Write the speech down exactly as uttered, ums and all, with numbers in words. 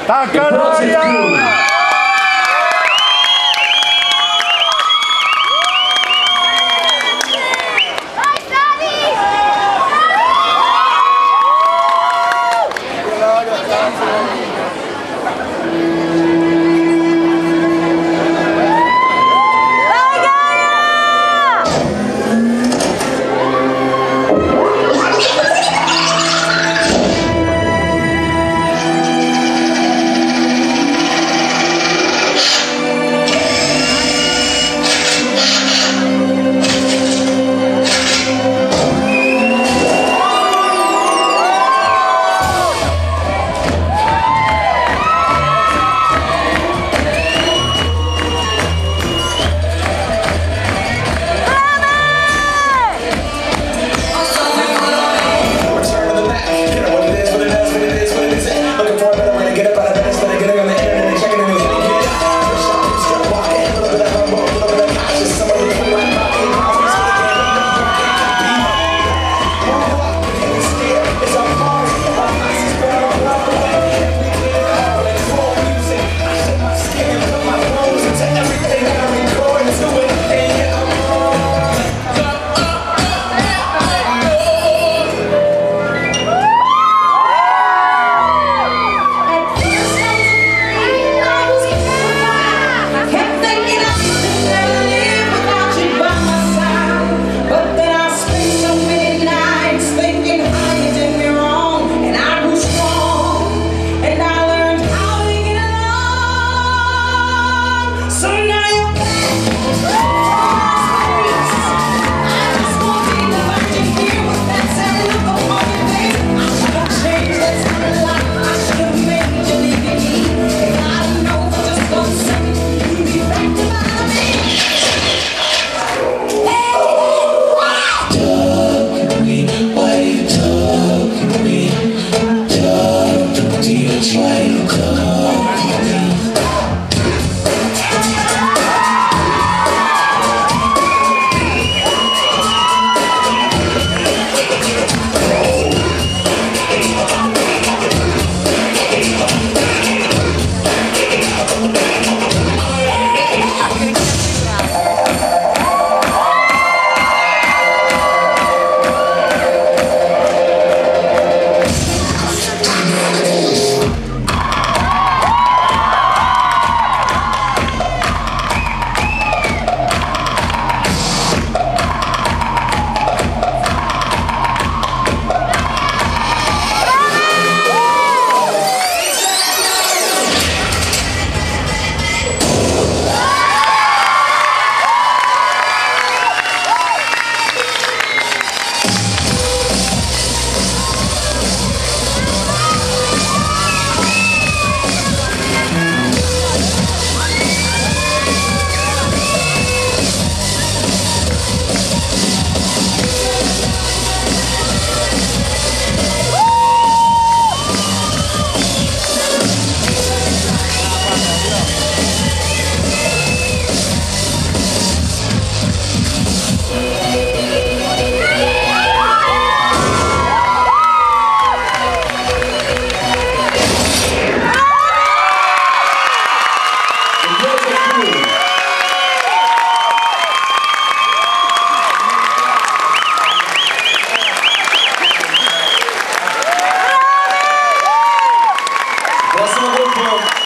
Taca l'aria! But then I spent so many nights thinking how you did me wrong, and I grew strong, and I learned how to get along. So now you're back from my streets. I just won't be the virgin here with that sad look upon your face. I should have changed, that's not a lie. I should have made you leave me. If I'd known for just one second, you'd be back to bother me. Prossimo gruppo.